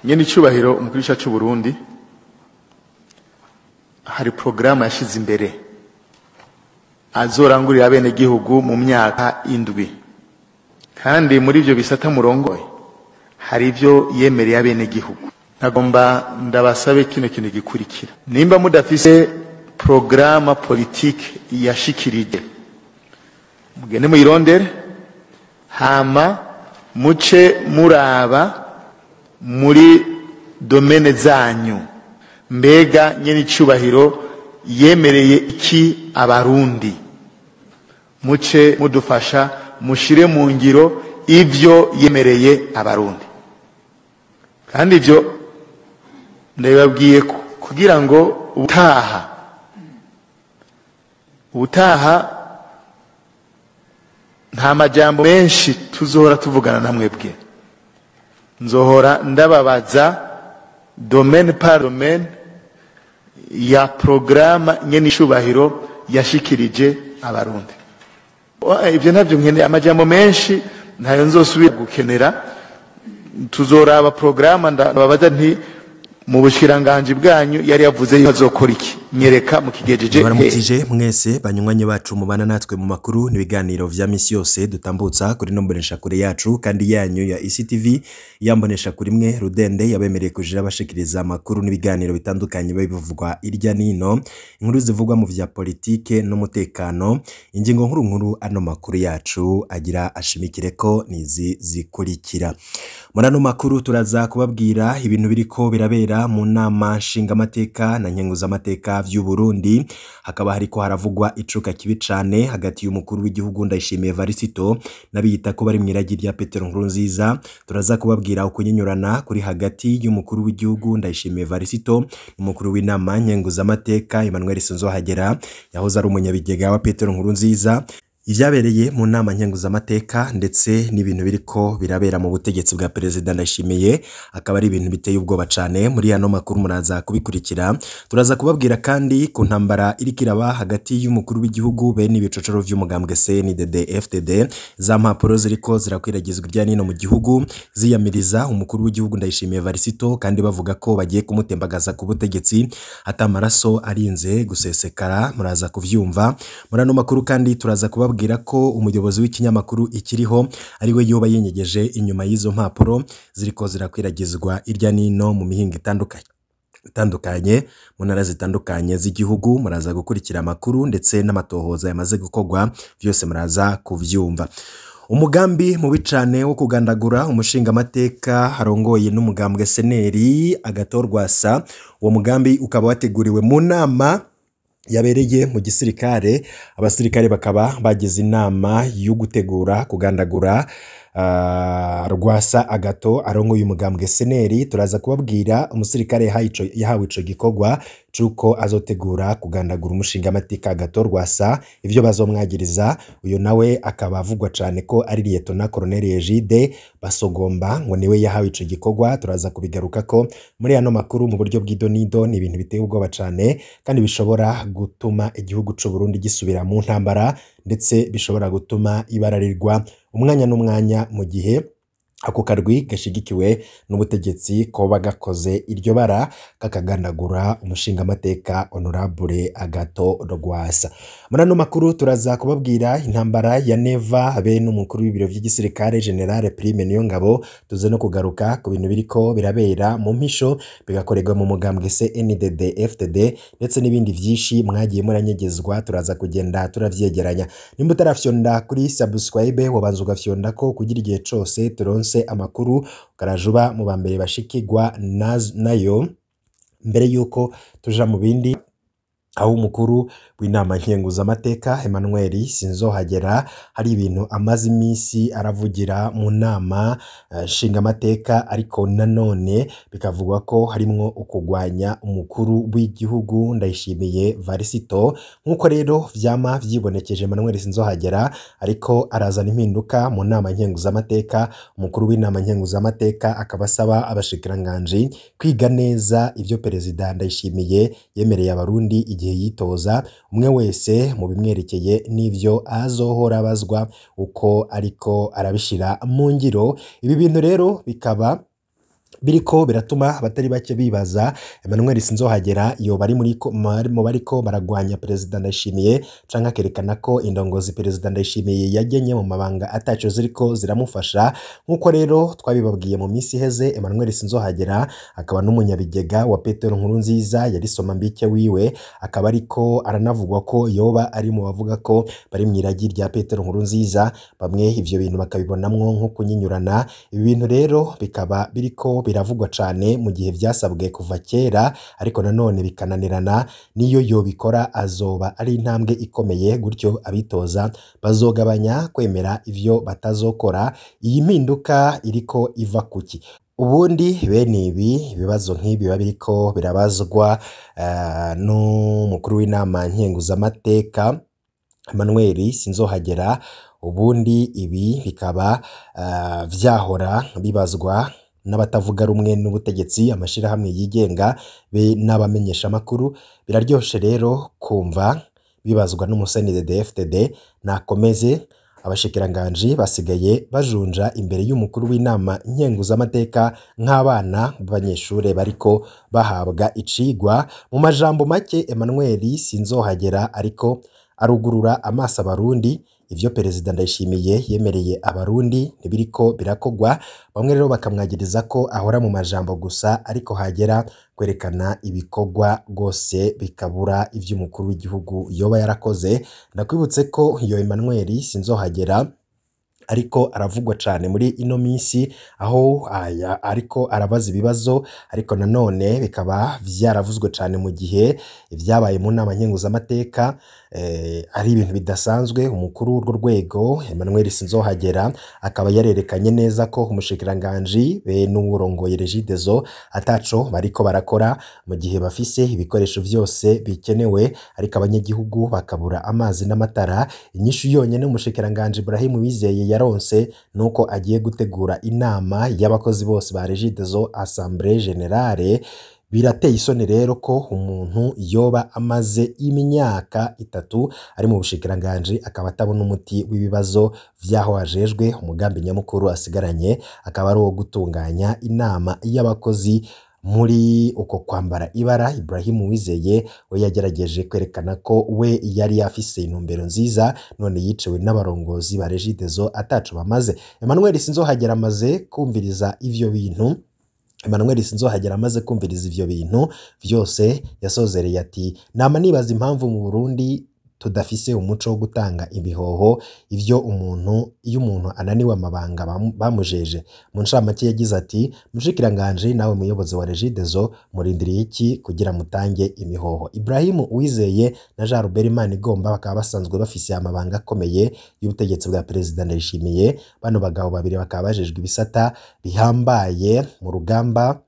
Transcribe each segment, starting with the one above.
Nyene icubahiro umukuru w'igihugu c'u Burundi, hari porogaramu yashize imbere azorangurira abenegihugu mu myaka 7, kandi muri ivyo bisata murongoye hari ivyo yemereye abenegihugu. Nagomba ndabasabe kino kintu gikurikira: nimba mudafise porogaramu politike yashikirije, mugende muyirondere, hama muce muraba muri domaine zanyu, mbega nyene icubahiro yemereye iki Abarundi, muce mudufasha mushire mu ngiro ivyo yemereye Abarundi. Kandi ivyo ndabibabwiye kugira ngo ubutaha nta majambo menshi tuzohora tuvugana na mwebwe, nzohora ndababaza domaine par domaine ya programme nyene icubahiro yashikirije Abarundi. Ivyo ntavyo nkeneye, amajambo menshi ntayo nzosubira gukenera. Tuzoraba programme, ndababaza nti mu bushikiranganji bwanyu yari yavuze yuko azokora iki, nyereka mukigejeje. Baramukije mwese banywanyi bacu mubana natwe mu makuru n'ibiganiro vya misi yose dutambutsa kuri no mbonesha kure yacu kandi yanyu ya ECTV, yambonesha kuri mwe rudende yabemereye kujira bashikiriza amakuru n'ibiganiro bitandukanye bivugwa irya nino, inkuru zivugwa mu vya politike n'umutekano. Ingingo nkuru nkuru ano makuru yacu agira ashimikire ko nizi zikurikira. Muri ano makuru turaza kubabwira ibintu biriko birabera mu nama nshingamateka na nkenguzamateka vy'u Burundi. Hakaba hariko haravugwa icuka kibi cane hagati y'umukuru w'igihugu Ndayishimiye Varisito n'abiyita ko bari mw'iragi rya Petero Nkurunziza. Turaza kubabwira ukunyinyurana kuri hagati y'umukuru w'igihugu Ndayishimiye Varisito n'umukuru w'inama nkenguzamateka Emmanuel Sinzohagera yahoze ari umunyabigega wa Petero Nkurunziza, ivyabereye mu nama nkenguzamateka ndetse n'ibintu biriko birabera mu butegetsi bwa Perezida Ndayishimiye, akaba ari ibintu biteye ubwoba cane. Muri ano makuru muraza kubikurikira. Turaza kubabwira kandi ku ntambara iriko iraba hagati y'umukuru w'igihugu be n'ibicocoro vy'umugambwe CNDD FDD, za mpapuro ziriko zirakwiragizwa irya nino mu gihugu ziyamiriza umukuru w'igihugu Ndayishimiye Varisito, kandi bavuga ko bagiye kumutembagaza ku butegetsi ata maraso arinze gusesekara. Muraza kuvyumva muri ano makuru. Kandi turaza kubabwira ko umuyobozi w'ikinyamakuru Ikiriho ariwe yoba yenyegeje inyuma y'izo mpapuro ziriko zirakwiragizwa irya nino mu mihingo itandukanye mu ntara zitandukanye z'igihugu. Muraza gukurikira amakuru ndetse n'amatohoza yamaze gukorwa, vyose muraza kuvyumva. Umugambi mubi cane wo kugandagura umushingamateka harongoye n'umugambwe Seneri Agathon Rwasa, uwo mugambi ukaba wateguriwe mu nama yabereye mu gisirikare. Abasirikare bakaba bagize inama yo gutegura kugandagura Rwasa Agathon arongoye umugambwe Seneri. Turaza kubabwira umusirikare yahawe ico gikorwa c'uko azotegura kugandagura umushingamateka Agathon Rwasa, ivyo bazomwagiriza. Uyo nawe akaba avugwa cane ko ari Lieutenant Colonel Egide Basogomba, ngo niwe yahawe ico gikorwa. Turaza kubigarukako muri ano makuru mu buryo bw'idonido. Ni ibintu biteye ubwoba cane kandi bishobora gutuma igihugu c'u Burundi gisubira mu ntambara, ndetse bishobora gutuma ibararirwa umwanya n'umwanya mu gihe ako karwi gashigikiwe n'ubutegetsi koba gakoze iryo bara kakagandagura umushingamateka Honorable Agathon Rwasa. Muri ano makuru turaza kubabwira intambara ya Neva be n'umukuru w'ibiro vy'igisirikare General Prime Niyongabo. Tuze no kugaruka ku bintu biriko birabera mu mpisho bigakorerwa mu mugambwe CNDD FDD ndetse n'ibindi vyinshi mwagiye muranyegezwa, turaza kugenda turavyegeranya. Nimba utarafyonda kuri subscribe, wabanza ugafyonda ko kugira igihe cose turonse amakuru ukarajuba mu bambere bashikirwa nayo. Mbere yuko tuja mu bindi, aho umukuru w'inama nkenguzamateka Emmanuel Sinzohagera hari ibintu amaze iminsi aravugira mu nama nshingamateka, ariko nanone bikavugwa ko harimwo ukugwanya umukuru w'igihugu Ndayishimiye Varisito. Nk'uko rero vyama vyibonekeje, Emmanuel Sinzohagera ariko arazana impinduka mu nama nkenguzamateka. Umukuru w'inama nkenguzamateka akaba asaba abashikiranganji kwiga neza ivyo Perezida Ndayishimiye yemereye Abarundi igihe yitoza, umwe wese mu bimwerekeye n'ivyo azohora abazwa uko ariko arabishira mu ngiro. Ibi bintu rero bikaba Biriko biratuma abatari bake bibaza Emmanuel Sinzohagera yoba ari muri mu bariko baragwanya Perezida Ndayishimiye, canke akerekana ko indongozi Perezida Ndayishimiye yagenye mu mabanga ataco ziriko ziramufasha. Nk'uko rero twabibabwiye mu minsi iheze, Emmanuel Sinzohagera akaba n'umunyabigega wa Petero Nkurunziza yari somambike wiwe, akaba ariko aranavugwa ko yoba ari mu bavuga ko bari mw'iragi rya Petero Nkurunziza. Bamwe ivyo bintu bakabibonamwo nko kunyinyurana. Ibi bintu rero bikaba biriko biravugwa cane mu gihe vyasabwe kuva kera, ariko nanone bikananirana. Niyo yobikora azoba ari intambwe ikomeye, gutyo abitoza bazogabanya kwemera ivyo batazokora. Iyi mpinduka iriko iva kuki? Ubundi bene ibi bibazo nk'ibi biba biriko birabazwa n'umukuru w'inama nkenguzamateka Emmanuel Sinzohagera. Ubundi ibi bikaba vyahora bibazwa n'abatavuga rumwe n'ubutegetsi, amashirahamwe yigenga be n'abamenyeshamakuru. Biraryoshe rero kumva bibazwa n'umusenede FDD. Nakomeze, abashikiranganji basigaye bajunja imbere y'umukuru w'inama nkenguzamateka nk'abana b'abanyeshure bariko bahabwa icigwa. Mu majambo make, Emmanuel Sinzohagera ariko arugurura amaso abarundi. Ivyo Perezida Ndayishimiye yemereye abarundi ntibiriko birakogwa. Bamwe rero bakamwagiriza ko ahora mu majambo gusa, ariko hagera kwerekana ibikorwa rwose bikabura ivy'umukuru w'igihugu yoba yarakoze. Ndakwibutse ko iyo Emmanuel Sinzohagera ariko aravugwa cane muri ino minsi, aho aya ariko arabaza ibibazo, ariko nanone bikaba vyaravuzwe cane mu gihe ivyabaye mu nama nkenguzamateka ari ibintu bidasanzwe. Umukuru w'urwo rwego Emmanuel Sinzohagera akaba yarerekanye neza ko umushikiranganji be n'uwurongoye Regideso ataco bariko barakora, mu gihe bafise ibikoresho vyose bikenewe, ariko abanyagihugu bakabura amazi n'amatara. Inyishu yonyene umushikiranganji Ibrahim Uwizeye yaronse nuko agiye gutegura inama y'abakozi bose ba Regideso, Assemblée Générale. Birateye isoni rero ko umuntu yoba amaze imyaka 3 ari mu bushikiranganji akaba atabona umuti w'ibibazo vy'aho ajejwe. Umugambi nyamukuru asigaranye akaba ari uwo gutunganya inama y'abakozi. Muri uko kwambara ibara, Ibrahim Uwizeye we yagerageje kwerekana ko we yari afise intumbero nziza, none yicewe n'abarongozi ba Regideso ataco bamaze. Emmanuel Sinzohagera amaze kumviriza ivyo bintu. Emmanuel Sinzohagera amaze kumviriza ivyo bintu vyose, yasozereye ati: nama nibaza impamvu mu Burundi tudafise umuco wo gutanga ibihoho ivyo umuntu iyo umuntu ananiwe amabanga bamujeje. Mu ncamake yagize ati: mushikiranganje nawe muyobozi wa Regideso murindiriye iki kugira mutange imihoho? Ibrahim Uwizeye na Jean Robert Manigomba bakaba basanzwe bafise amabanga akomeye y'ubutegetsi bwa Perezida Ndayishimiye. Bano bagabo babiri bakaba bajejwe ibisata bihambaye mu rugamba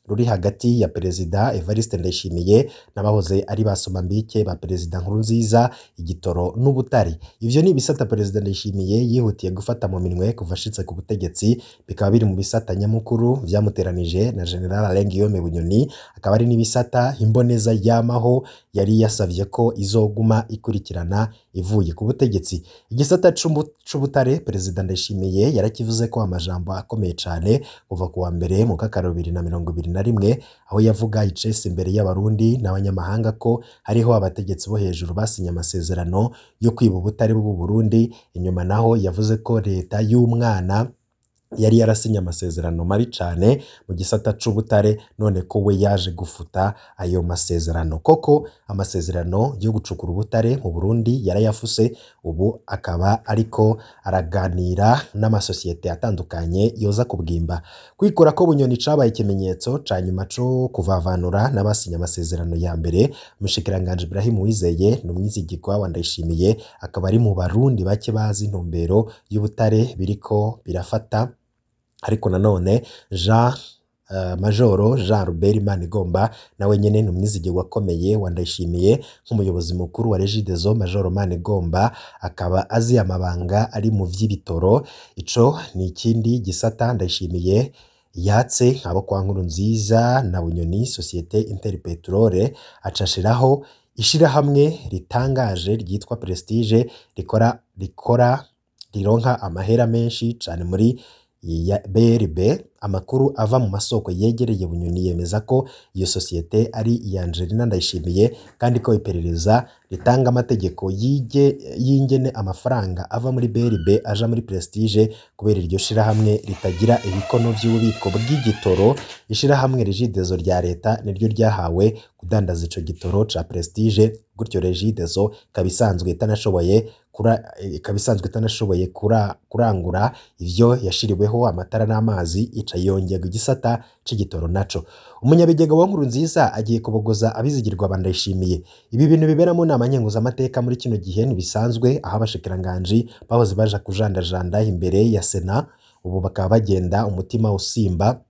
ruri hagati ya Perezida Evariste Ndayishimiye n'abahoze ari basomambike ba Perezida Nkurunziza, igitoro n'ubutare. Ivyo ni ibisata Perezida Ndayishimiye yihutiye gufata mu minwe kuva ashitse ku butegetsi, bikaba biri mu bisata nyamukuru vyamuteranije na General Alain Guillaume Bunyoni, akaba ari n'ibisata imboneza yamaho yari yasavye ko izoguma ikurikirana ivuye ku butegetsi. Igisata c'ubutare Perezida Ndayishimiye yarakivuze ko amajambo akomeye cane kuva kuwa mbere mu kakaro 2021, aho yavuga icese imbere y'abarundi n'abanyamahanga ko hariho abategetsi bo hejuru basinye amasezerano yo kwiba ubutare bw'u Burundi. Inyuma naho yavuze ko leta y'umwana yari yarasinye amasezerano mabi cane mu gisata c'ubutare, none ko we yaje gufuta ayo masezerano. Koko amasezerano yo gucukura ubutare mu Burundi yarayafuse, ubu akaba ariko araganira n'amasosiyete atandukanye yoza kubwimba. Kwikura ko Bunyoni cabaye ikimenyetso ca nyuma co kuvavanura n'abasinye amasezerano ya mbere. Umushikiranganji Ibrahim Uwizeye ni umwizigirwa wa Ndayishimiye, akaba ari mu barundi bake bazi intumbero y'ubutare biriko birafata. Ariko nanone Jean Majoro Jean Robert Manigomba nawe nyene ni umwizigirwa akomeye wa Ndayishimiye nk'umuyobozi mukuru wa Regideso. Majoro Manigomba akaba azi amabanga ari mu vy'ibitoro. Ico ni ikindi gisata Ndayishimiye yatse abo kwa Nkurunziza na Bunyoni, Societe Interpetrole, acashiraho ishirahamwe ritangaje ryitwa Prestige rikora rironka amahera menshi cane muri ya BRB. Amakuru ava mu masoko yegereye Bunyoni yemeza ko iyo sosiyete ari iya Angelina Ndayishimiye, kandi ko iperereza ritanga amategeko y'ingene amafaranga ava muri BRB aja muri Prestige, kubera iryo shirahamwe ritagira ibikono vy'ububiko bw'igitoro. Ishirahamwe Regideso rya leta niryo ryahawe kudandaza ico gitoro ca Prestige, gutyo Regideso ikaba isanzwe itanashoboye kurangura ivyo yashiriweho, amatara n'amazi, ica yongerwa igisata c'igitoro naco. Umunyabigega wa Nkurunziza agiye kubogoza abizigirwa ba Ndayishimiye. Ibi bintu bibera mu nama nkenguzamateka muri kino gihe ntibisanzwe, aho abashikiranganji bahoze baja kujandajanda imbere ya Sena, ubu bakaba bagenda umutima usimba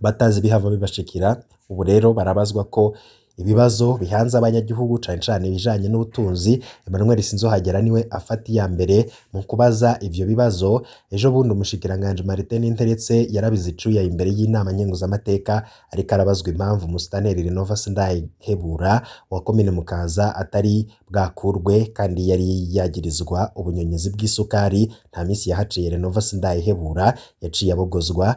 batazi bihava bibashikira. Ubu rero barabazwa ko ibibazo bihanze abanyagihugu cane cane ibijanye n'ubutunzi. Emmanuel Sinzohagera niwe afata iya mbere mu kubaza ivyo bibazo. Ejo bundi umushikiranganje Martin Ninteretse yarabize icuya imbere y'inama nkenguzamateka, ariko arabazwa impamvu Musitanteri Renova Sindayihebura wa komine Mukaza atari bwakurwe kandi yari yagirizwa ubunyonyezi bw'isukari. Nta minsi yahaciye Renova Sindayihebura yaciye abogozwa.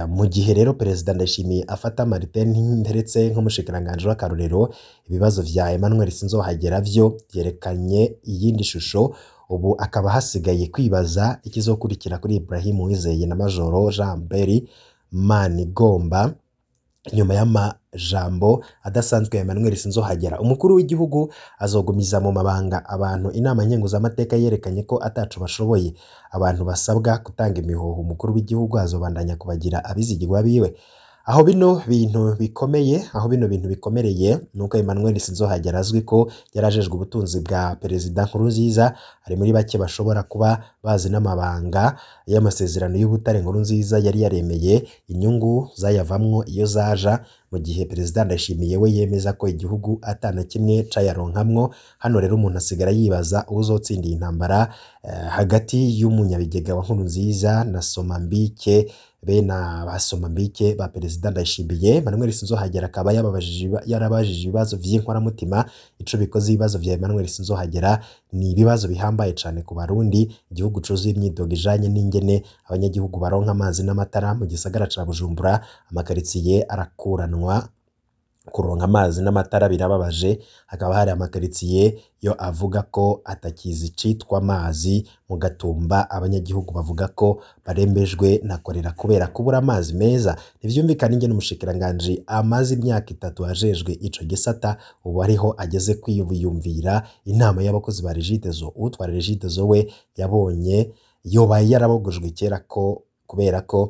Mu gihe rero Perezida Ndayishimiye afata Martin Ninteretse nk'umushikiranganje w'akarorero, ibibazo vya Emmanuel Sinzohagera vyo vyerekanye iyindi shusho. Ubu akaba hasigaye kwibaza ikizokurikira kuri Ibrahim Uwizeye na Majoro Jean Berry Manigomba nyuma y'amajambo adasanzwe ya Emmanuel Sinzohagera. Umukuru w'igihugu azogumiza mu mabanga abantu inama nkenguzamateka yerekanye ko ataco bashoboye. Abantu basabwa gutanga imihoho, umukuru w'igihugu azobandanya kubagira abizigirwa biwe. Aho bino bintu bikomeye, aho bino bintu bikomereye nuko Emmanuel Sinzohagera azwi ko yarajejwe ubutunzi bwa Perezida Nkurunziza, ari muri bake bashobora kuba bazi n'amabanga y'amasezerano y'ubutare Nkurunziza yari yaremeye, inyungu zayavamwo iyo zaja, mu gihe Perezida Ndayishimiye we yemeza ko igihugu atana kimwe cayaronkamwo. Hano rero umuntu asigara yibaza uzotsinda intambara hagati y'umunyabigega wa Nkurunziza na Somambike, bena basomambike ba Perezida Ndayishimiye. Emmanuel Sinzohagera akaba yarabajije ibibazo vy'inkoramutima. Ico bikoze ibibazo vya Emmanuel Sinzohagera ni ibibazo bihambaye cane ku Barundi. Igihugu cuzuye imyidogo ijanye n'ingene abanyagihugu baronka amazi n'amatara mu gisagara ca Bujumbura, amakaritsiye arakuranwa kuronka amazi n'amatara birababaje. Hakaba hari amakaritsiye yo avuga ko atakizi citwa amazi mu Gatumba, abanyagihugu bavuga ko barembejwe na korera kubera kubura amazi meza. Ntivyumvikana ingene umushikiranganje amaze imyaka 3 ajejwe ico gisata, ubu ariho ageze kwiyumvira inama y'abakozi ba Regideso. Utwara Regideso we yabonye yobaye yarabogojwe kera ko kubera ko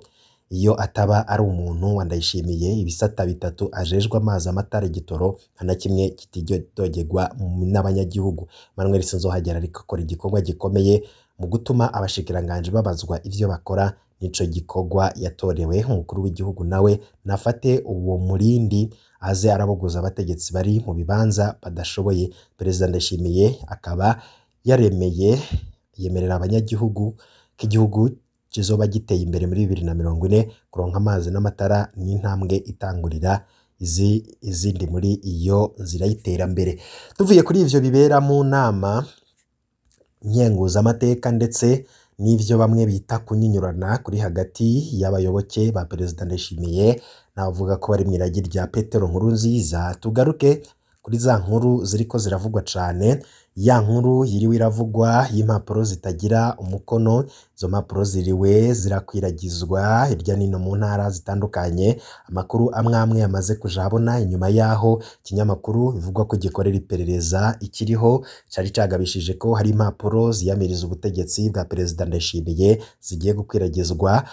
iyo ataba ari umuntu wa Ndayishimiye, ibisata 3 ajejwe amazi, amatara, igitoro, nta kimwe kitidogegwa n'abanyagihugu. Emmanuel Sinzohagera ariko akora igikorwa gikomeye mu gutuma abashikiranganje babazwa ivyo bakora, nico gikorwa yatorewe. Umukuru w'igihugu nawe nafate uwo murindi aze arabogoza abategetsi bari mu bibanza badashoboye. Perezida Ndayishimiye akaba yaremeye yemerera abanyagihugu k'igihugu kizoba giteye imbere muri 2040. Kuronka amazi n'amatara ni intambwe itangurira izindi muri iyo nzira y'iterambere. Tuvuye kuri ivyo bibera mu nama nkenguzamateka ndetse n'ivyo bamwe bita kunyinyurana kuri hagati y'abayoboke ba Perezida Ndayishimiye, navuga ko bari mw'iragi rya Petero Nkurunziza, tugaruke kuri za nkuru ziriko ziravugwa cane. Ya nkuru yiriwe iravugwa y'impapuro zitagira umukono, izo mpapuro ziriwe zirakwiragizwa hirya nino mu ntara zitandukanye. Amakuru amwe amwe yamaze kuja abona inyuma yaho ikinyamakuru bivugwa ko gikorera iperereza ikiriho cari cagabishije ko hari impapuro ziyamiriza ubutegetsi bwa Perezida Ndayishimiye zigiye gukwiragizwa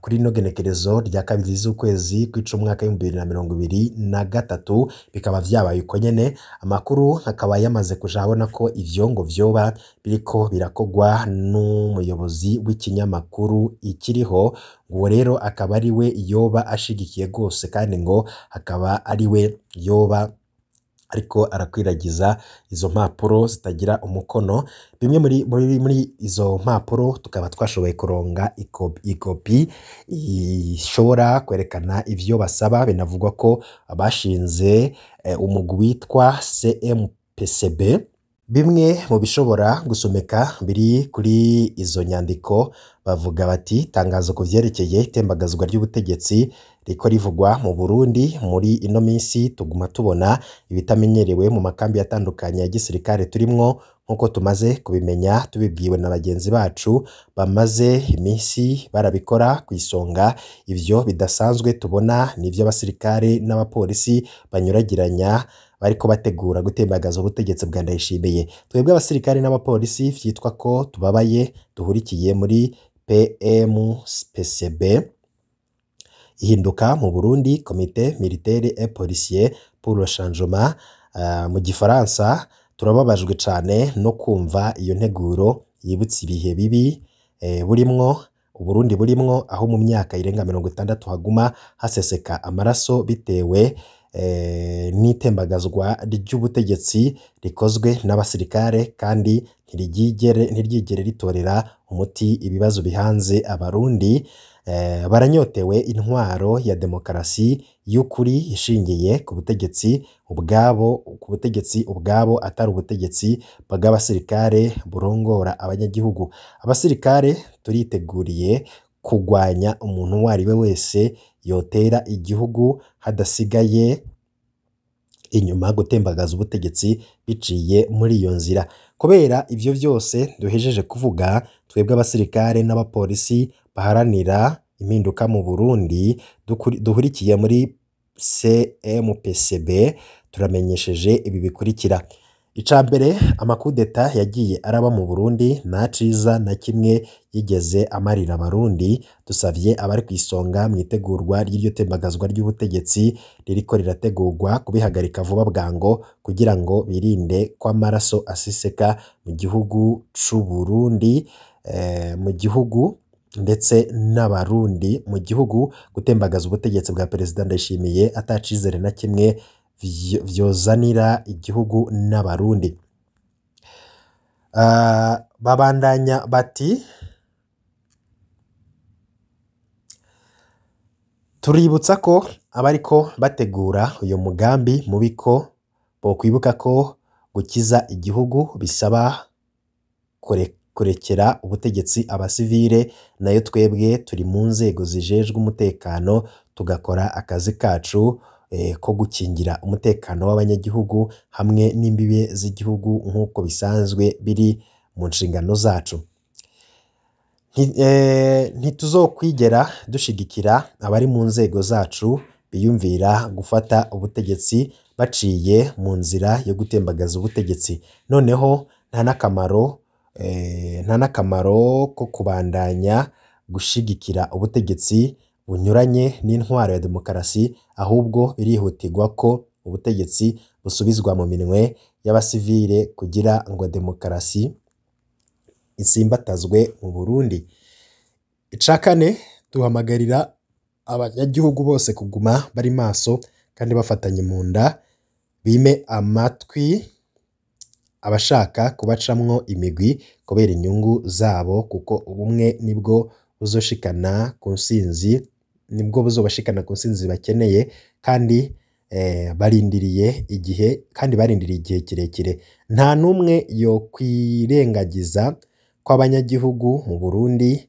kuri no genekerezo rya 2 z'ukwezi kw'icumi umwaka 2023, bikaba vyabaye uko nyene. Amakuru akaba yamaze kuja abona ko ivyo ngo vyoba biriko birakogwa n'umuyobozi w'ikinyamakuru ikiriho, ngo rero akaba ari we yoba ashigikiye gose, kandi ngo akaba ari we yoba ariko arakwiragiza izo mpapuro zitagira umukono. Bimwe muri izo mpapuro tukaba twashoboye kuronga ikopi ishobora kwerekana ivyo basaba. Binavugwa ko bashinze umugwi witwa CMPCB Bimwe mu bishobora gusomeka biri kuri izo nyandiko bavuga bati: tangazo ku vyerekeye itembagazwa ry'ubutegetsi riko rivugwa mu Burundi. Muri ino minsi tuguma tubona ibitamenyerewe mu makambi atandukanye ya gisirikare turimwo, nk'uko tumaze kubimenya tubibwiwe na bagenzi bacu bamaze iminsi barabikora ku isonga. Ivyo bidasanzwe tubona ni ivy'abasirikare n'abapolisi banyuragiranya bariko bategura gutembagaza ubutegetsi bwa Ndayishimiye. Twebwe abasirikare n'abapolisi vyitwa ko tubabaye duhurikiye muri PMPCB ihinduka mu Burundi, Comité Militaire et Policier pour le Changement mu gifaransa, turababajwe cane no kumva iyo nteguro yibutsa ibihe bibi burimwo Uburundi burimwo, aho mu myaka irenga 60 haguma haseseka amaraso bitewe n'itembagazwa ry'ubutegetsi rikozwe n'abasirikare, kandi ntiryigere ritorera umuti ibibazo bihanze Abarundi. Baranyotewe intwaro ya demokarasi y'ukuri ishingiye ku butegetsi ubwabo, ku butegetsi ubwabo atari ubutegetsi bw'abasirikare burongora abanyagihugu. Abasirikare turiteguriye kugwanya umuntu uwo ari we wese yotera igihugu hadasigaye inyuma gutembagaza ubutegetsi biciye muri iyo nzira. Kubera ivyo vyose duhejeje kuvuga, twebwe abasirikare n'abapolisi baharanira impinduka mu Burundi duhurikiye muri CMPCB turamenyesheje ibi bikurikira. Ica mbere, amakudeta yagiye araba mu Burundi nta ciza na kimwe yigeze amarira Abarundi. Dusavye abari ku isonga mu itegurwa ry'iryo tembagazwa ry'ubutegetsi ririko rirategurwa kubihagarika vuba bwango, kugira ngo birinde ko amaraso aseseka mu gihugu c'u Burundi, mu gihugu ndetse n'Abarundi mu gihugu. Gutembagaza ubutegetsi bwa Perezida Ndayishimiye atacizere na kimwe vyozanira igihugu n'Abarundi. Babandanya bati: tuributsa ko abariko bategura uyu mugambi mubi ko bokwibuka ko gukiza igihugu bisaba kurekera ubutegetsi abasivile, nayo twebwe turi mu nzego zijejwe umutekano tugakora akazi kacu ko gukingira umutekano w'abanyagihugu hamwe n'imbibe z'igihugu nk'uko bisanzwe biri mu nshingano zacu. Ntituzokwigera dushigikira abari mu nzego zacu biyumvira gufata ubutegetsi baciye mu nzira yo gutembagaza ubutegetsi. Noneho nta n'akamaro ko kubandanya gushigikira ubutegetsi bunyuranye n'intwaro ya demokarasi, ahubwo birihutirwa ko ubutegetsi busubizwa mu minwe y'abasivile kugira ngo demokarasi isimbatazwe mu Burundi. Ica kane, duhamagarira abanyagihugu bose kuguma bari maso kandi bafatanye mu nda, bime amatwi abashaka kubacamwo imigwi kubera inyungu zabo, kuko ubumwe nibwo buzoshikana ku nsinzi, nibwo buzobashikana ku nsinzi bakeneye, kandi barindiriye igihe, kandi barindiriye igihe kirekire. Nta n'umwe yokwirengagiza ko abanyagihugu mu Burundi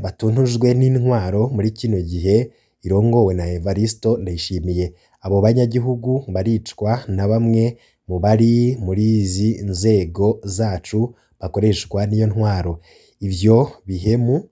batuntujwe n'intwaro muri kino gihe irongowe na Evaristo Ndayishimiye. Abo banyagihugu baricwa na bamwe mu bari muri izi nzego zacu bakoreshwa n'iyo ntwaro. Ivyo bihemu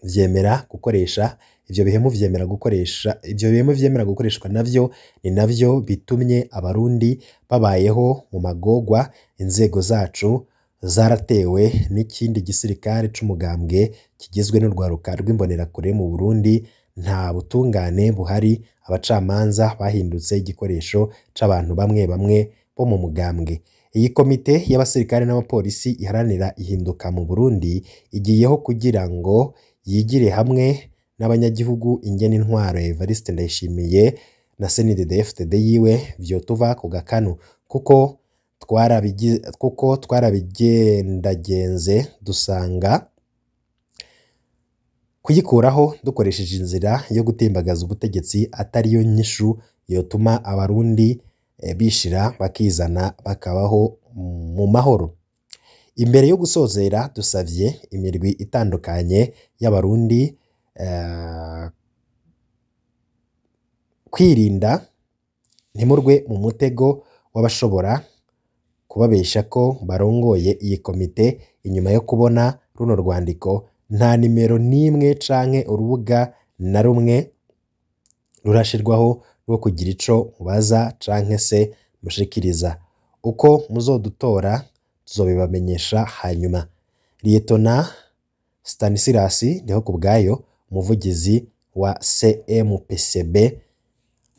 vyemera gukoresha ivyo bihemu vyemera gukoresha ivyo bihemu vyemera gukoreshwa navyo ni navyo bitumye Abarundi babayeho mu magogwa. Inzego zacu zaratewe n'ikindi gisirikare c'umugambwe kigizwe n'urwaruka rw'imbonerakure mu Burundi. Nta butungane buhari, abacamanza bahindutse igikoresho c'abantu bamwe bamwe bo mu mugambwe. Iyi komite y'abasirikare n'abapolisi iharanira ihinduka mu Burundi igiyeho kugira ngo yigire hamwe n'abanyagihugu ingene intwaro ya Evariste Ndayishimiye na CNDD-FDD yiwe vyotuva ku gakanu, kuko twarabigendagenze dusanga kuyikuraho dukoresheje inzira yo gutembagaza ubutegetsi atariyo nyishu yotuma Abarundi bishira bakizana bakabaho mu mahoro. Imbere yo gusozera dusavye imirwi itandukanye y'abarundi kwirinda ntimurwe mu mutego w'abashobora kubabesha ko barongoye iyi komite. Inyuma yo kubona runo rwandiko nta nimero n'imwe canke urubuga na rumwe rurashirwaho rwo kugira ico mubaza canke se mushikiriza. Uko muzodutora tuzobibamenyesha hanyuma. Liyetona Stanislas Ndihokubwayo, umuvugizi wa CMPCB,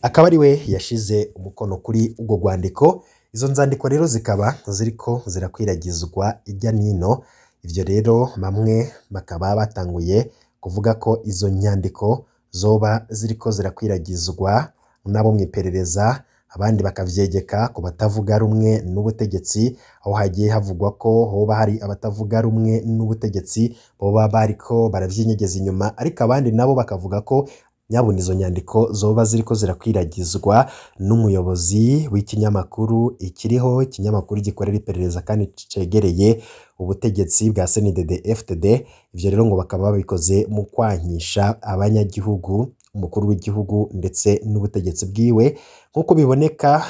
akaba ari we yashize umukono kuri ubwo rwandiko. Izo nzandiko rero zikaba ziriko zirakwiragizwa ijya nino. Ivyo rero bamwe bakaba batanguye kuvuga ko izo nyandiko zoba ziriko zirakwiragizwa nabo mw'iperereza, abandi bakavyegeka ku batavuga rumwe n'ubutegetsi, aho hagiye havugwa ko hoba hari abatavuga rumwe n'ubutegetsi boba bariko baravyinyegeza inyuma, ariko abandi nabo bakavuga ko nyabuna izo nyandiko zoba ziriko zirakwiragizwa n'umuyobozi w'ikinyamakuru ikiriho, ikinyamakuru gikorera iperereza kandi cegereye ubutegetsi bwa CNDD FDD. Ivyo rero ngo bakaba babikoze mu kwankisha abanyagihugu, umukuru w'igihugu ndetse n'ubutegetsi bwiwe. Nk'uko biboneka,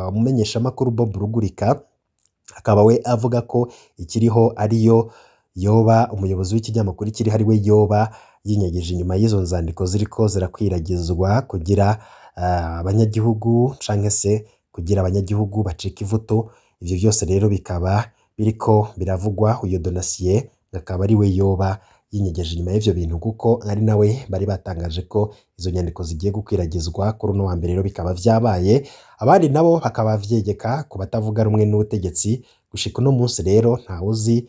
umumenyeshamakuru Bob Rugurika akaba we avuga ko ikiriho ariyo yoba umuyobozi w'ikinyamakuru ikiriho ari we yoba yinyegeje inyuma y'izo nzandiko ziriko zirakwiragizwa kugira abanyagihugu canke se kugira abanyagihugu bacika ivuto. Ivyo byose rero bikaba biriko biravugwa. Uyo Donatien akaba ari we yoba yinyegeje inyuma y'ivyo bintu, kuko ari nawe bari batangaje ko izo nyandiko zigiye gukwiragizwa kuri uno wa mbere. Rero bikaba vyabaye, abandi nabo bakaba vyegeka ku batavuga rumwe n'ubutegetsi. Gushika uno munsi rero ntawuzi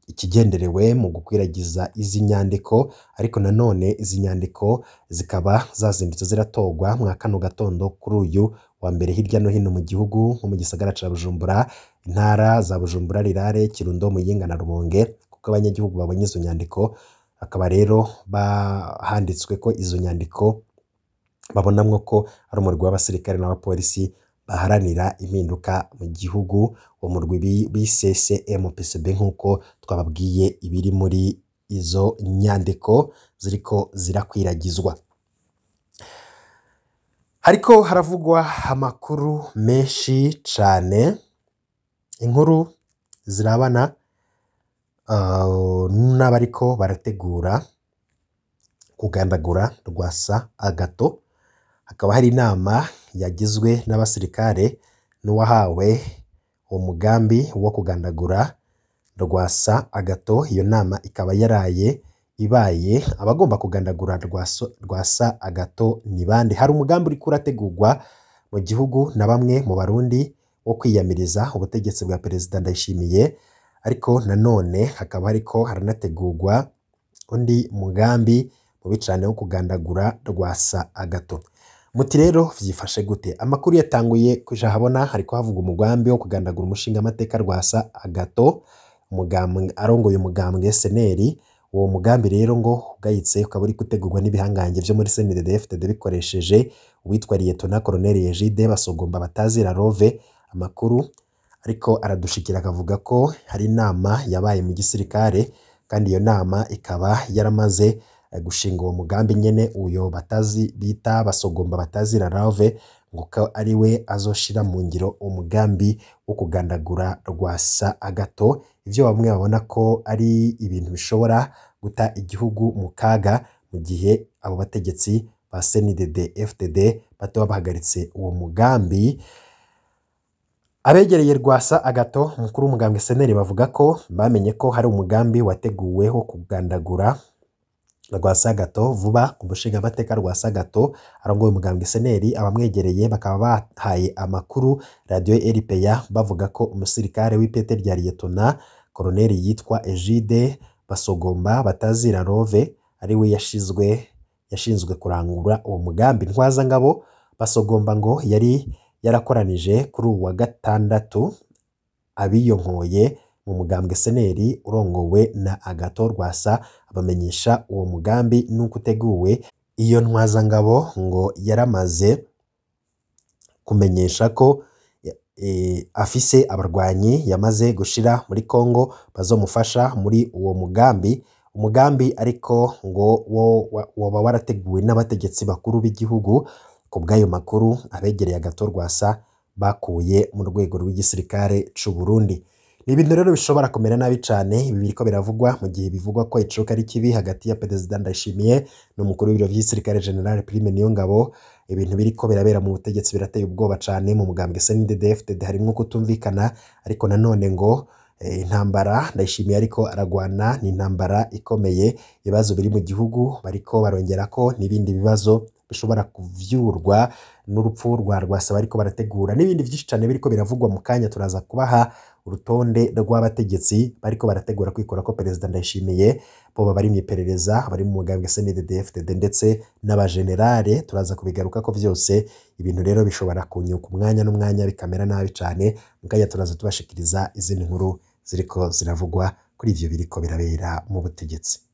ikigenderewe mu gukwiragiza izi nyandiko, ariko nanone izi nyandiko zikaba zazindutse ziratorwa mwa kano gatondo kuri uyu wa mbere hirya no hino mu gihugu, nko mu gisagara ca Bujumbura, intara za Bujumbura, Rirare, Kirundo, Muyinga na Rumonge, kuko abanyagihugu babonye izo nyandiko. Akaba rero handitswe ko izo nyandiko babonamwo ko ari umurwi w'abasirikare n'abapolisi baharanira impinduka mu gihugu, uwo murwi bise CMPCB, nk'uko twababwiye ibiri muri izo nyandiko ziriko zirakwiragizwa. Hariko haravugwa amakuru menshi cane, inkuru zirabana n'abariko barategura kugandagura Rwasa Agato. Hakaba hari inama yagizwe n'abasirikare n'uwahawe uwo mugambi wo kugandagura Rwasa Agato. Iyo nama ikaba yaraye ibaye. Abagomba kugandagura Rwasa Agato ni bande? Hari umugambi uriko urategurwa mu gihugu na bamwe mu Barundi wo kwiyamiriza ubutegetsi bwa Perezida Ndayishimiye, ariko nanone hakaba hariko haranategurwa undi mugambi mubi cane wo kugandagura Rwasa Agato. Muti rero vyifashe gute? Amakuru yatanguye kuja habona hariko havugwa umugambi wo kugandagura umushingamateka Rwasa Agato, umugambwe arongoye umugambwe SNL. Uwo mugambi rero ngo ugayitse ukaba uri gutegurwa n'ibihangange vyo muri CNDD FDD bikoresheje uwitwa Liyetona Colonel Egide Basogomba batazira Rove. Amakuru ariko aradushikira akavuga ko hari inama yabaye mu gisirikare, kandi iyo nama ikaba yaramaze gushinga uwo mugambi nyene uyo batazi bita Basogomba batazira Rove, ngo ko ari we azoshira mu ngiro umugambi wo kugandagura Rwasa Agato. Ivyo bamwe babona ko ari ibintu bishobora guta igihugu mu kaga mu gihe abo bategetsi ba CNDD FDD batoba bahagaritse uwo mugambi. Abegereye Rwasa Agato, umukuru w'umugambwe SNL, bavuga ko bamenye ko hari umugambi wateguwe wo kugandagura Rwasa Agato vuba. Umushingamateka Rwasa Agato arongoye umugambwe SNL, abamwegereye bakaba bahaye amakuru radio RPA bavuga ko umusirikare w'ipete rya Liyetona Colonel yitwa Egide Basogomba batazira Rove ari we yashinzwe kurangura uwo mugambi. Ntwazangabo Basogomba ngo yari yarakoranije kuri uwa gatandatu abiyonkoye mu mugambwe SNL urongowe na Agato Rwasa, abamenyesha uwo mugambi nuko uteguwe. Iyo ntwazangabo ngo yaramaze kumenyesha ko afise abarwanyi yamaze gushira muri Kongo bazomufasha muri uwo mugambi, umugambi ariko ngo woba warateguwe n'abategetsi bakuru b'igihugu. Ku bw'ayo makuru abegereye Agathon Rwasa bakuye mu rwego rw'igisirikare c'u Burundi. Ni ibintu rero bishobora kumera nabi cane. Ibi biriko biravugwa mu gihe bivugwa ko icuka ari kibi hagati ya Perezida Ndayishimiye n'umukuru w'ibiro vy'igisirikare General Prime Niyongabo. Ibintu biriko birabera mu butegetsi birateye ubwoba cane. Mu mugambwe CNDD-FDD harimwo kutumvikana, ariko nanone ngo intambara Ndayishimiye ariko aragwana ni intambara ikomeye. Ibibazo biri mu gihugu bariko barongerako n'ibindi bibazo bishobora kuvyurwa n'urupfu rwa Rwasa bariko barategura, n'ibindi vyinshi cane biriko biravugwa. Mu kanya turaza kubaha urutonde rw'abategetsi bariko barategura kwikora ko Perezida Ndayishimiye, boba bari mu iperereza, bari mu mugambwe CNDD-FDD ndetse n'abagenerale. Turaza kubigaruka ko vyose. Ibintu rero bishobora kunyuka umwanya n'umwanya bikamera nabi cane. Mu kanya turaza tubashikiriza izindi nkuru ziriko ziravugwa kuri ivyo biriko birabera mu butegetsi.